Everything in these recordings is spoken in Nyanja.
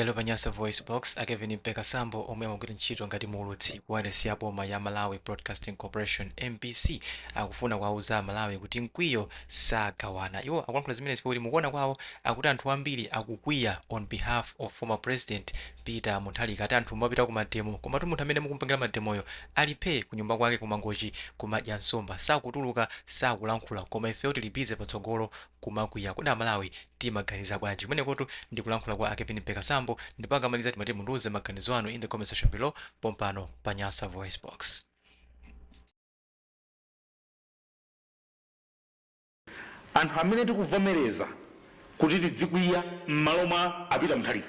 Lero pa Nyasa VoiceBox, a Kevin Mpekasambo omwe amagwira ntchito ngati muulutsi ku wailesi ya boma ya Malawi Broadcasting Corporation, mbc, akufuna kuwauza Amalawi kuti mkwiyo sagawana. Iwo akulankhula zimenezi pakuti mukuona kwawo akuti anthu ambiri akukwiya on behalf of former President Peter Mutharika. Ati anthu mumapita ku mademo komatu munthu amene mukumpangira mademoyo ali phee kunyumba kwake ku Mangochi kumadya nsomba, sakutuluka, sakulankhula koma ifeyo tili busy patsogolo kumakwiya. Kodi amalawi timaganiza bwanji? Kumenekotu ndi kulankhula kwa a Kevin Mpekasambo ndipo akamaliza timati mundiuze maganizo anu in the comment section below pompano pa Nyasa VoiceBox. Anthu amene tikuvomereza kuti tidzikwiya mmalo mwa a Peter Mutharika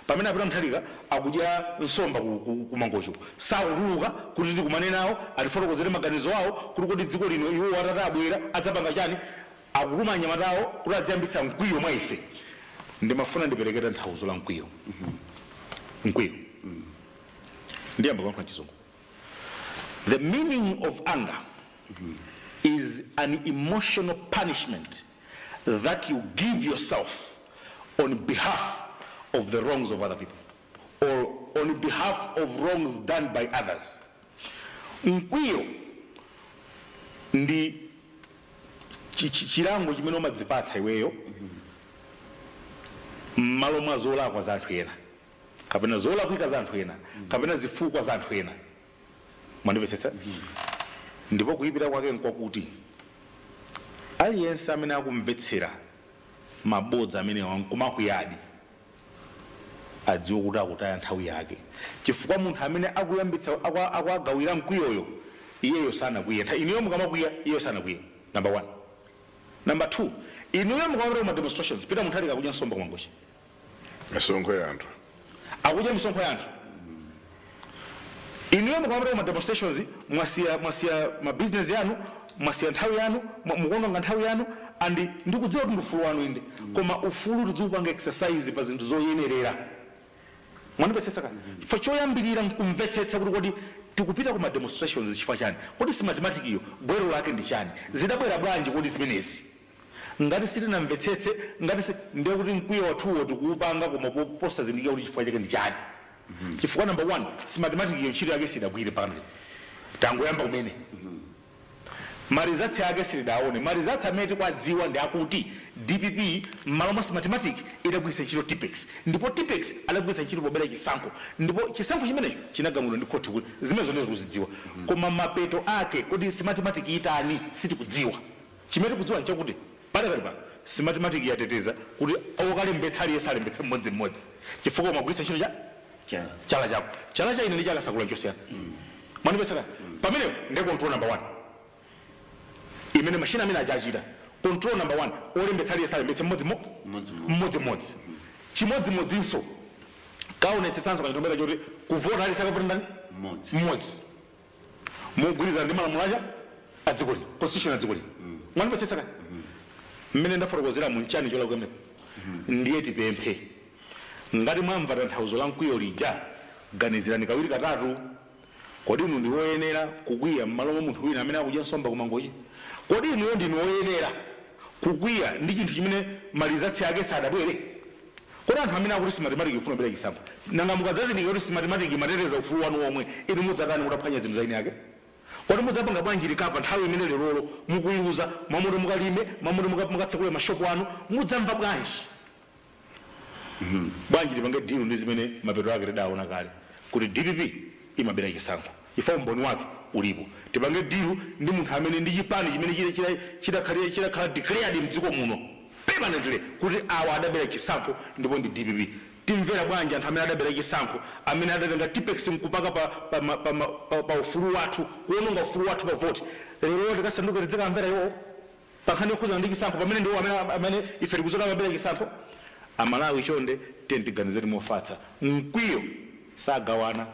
pamene a Peter Mutharika akudya nsomba ku Mangochi sakutuluka kuti tikumane nawo atifotokozere maganizo awo kuti kodi dziko lino iwo atati abwera adzapanga chani. Akutuma anyamata awo kuti adziyambitsa mkwiyo mwa ife. Ndimafuna ndipereke tanthauzo la mkwiyo. Mkwiyo. Ndiyamba kuyankhula chizungu. The meaning of anger is an emotional punishment that you give yourself on behalf of the wrongs of other people or on behalf of wrongs done by others. Mkwiyo ndi chilango chimene umadzipatsa iweyo m'malo mwa zolakwa za anthu ena kapena zolakwika za anthu ena kapena zifukwa za anthu ena. Mwandimvetsetsa? Ndipo kuyipira kwake nkwakuti aliyense amene akumvetsera mabodza amenewa nkumakwiyadi adziwe kuti akutaya nthawi yake, chifukwa munthu amene akuyambitsa akuwagawira mkwiyoyo iyeyo sanakwiye. Inuyo mukamakwiya iyeyo sanakwiye, number one. Number two, inuyo mukamapita kuma demonstrations, Peter Mutharika akudya nsomba ku Mangochi. Misonkho ya anthu. Akudya misonkho ya anthu. Inuyo mukamapita kuma demonstrations mwasiya ma business yanu, mwasiya nthawi yanu, mukuononga nthawi yanu and ndikudziwa kuti ndi ufulu wanu inde, koma ufulu tidziupanga exercise pa zinthu zoyenerera. Mwandimvetsetsa kani? Chifukwa choyambirira nkumvetsetsa kuti kodi tikupita kuma demonstrations chifukwa chani? Kodi Smartmatic iyo gwero lake ndi chani? Zidabwera bwanji kodi zimenezi? Ngati sitinamvetsetse, ngati si, ndiye kuti mkwiyo wathuwo tikuupanga koma posazindikira kuti chifukwa chake ndi chani. Chifukwa number one, Smartmatic iyo ntchito yake sidagwire mpaka lero. Tangoyamba kumene. Ma results ake sitidaone. Ma results amene tikuwadziwa ndi akuti dpp mmalo mwa Smartmatic idagwiritsa ntchito Tipp-Ex. Ndipo Tipp-Ex adagwiritsa ntchito pobera chisankho. Ndipo chisankho chimenecho chinagamulidwa ndi khoti kuti zimenezo ndiye tikuzidziwa. Koma mapeto ake kodi Smartmatic itani sitikudziwa. Chimene tikudziwa nchakuti padakali pano Smartmatic yateteza kuti okalembetsa aliyense alembetse mmodzimmodzi chifukwa umagwiritsa ntchito cha Chala. chala chako. Chala cha ine ndi cha Kasakula nchosiyana. Mwandimvetsa kaya? Pamenepo ndiye control number one imene machine amene aja achita. Control number one, olembetsa aliyense alembetse Mmodzimmodzi. mmodzimmodzi. Chimodzimodzinso kaonetsetsanso kachitombeka choti kuvota aliyense akavota ndani? Mmodzi. Mmodzi. Mogwirizana ndi malamulo aja a dziko lino, constitution ya dziko lino. Mwandimvetsetsa kaya? Mmene ndafotokozera munchani cholakwika mmenepo? Ndiye tipemphe, ngati mwamva tanthauzo la mkwiyo lija, ganizirani kawiri katatu. Kodi inu ndi woyenera kukwiya m'malo mwa munthu wina amene akudya nsomba ku Mangochi? Kodi inuyo ndinu woyenera kukwiya ndi chinthu chimene ma results ake sadabwere? Kodi anthu amene akuti Smartmatic ikufuna kubera chisankho, nanga mukadzazindikira kuti Smartmatic imateteza ufulu wanu womwe, inu mudzatani mutaphwanya zinthu za eni ake? Kodi mudzapanga bwanji recover nthawi imene lerolo mukuiluza, mmalo moti mukalime, mmalo moti mukatsekule ma shop anu, mudzamva bwanji? Bwanji tipange deal ndi zimene mapeto ake tidaona kale kuti dpp imabera chisankho chifukwa umboni wake ulipo. Tipange deal ndi munthu amene ndi chipani chimene chidakhala declared mdziko muno permanently kuti awa adabera chisankho ndipo ndi dpp. Timvera bwanji anthu amene adabera chisankho, amene adatenga Tipp-Ex nkupaka pa ufulu wathu, kuononga ufulu wathu pa vote, lerolo tikasanduke tidzikamvera iwowo pa nkhani yokhudzana ndi chisankho pamene ndiwo amene ife tikudziwa kuti amabera chisankho? Amalawi chonde tiyeni tiganizeni mofatsa. Mkwiyo sagawana.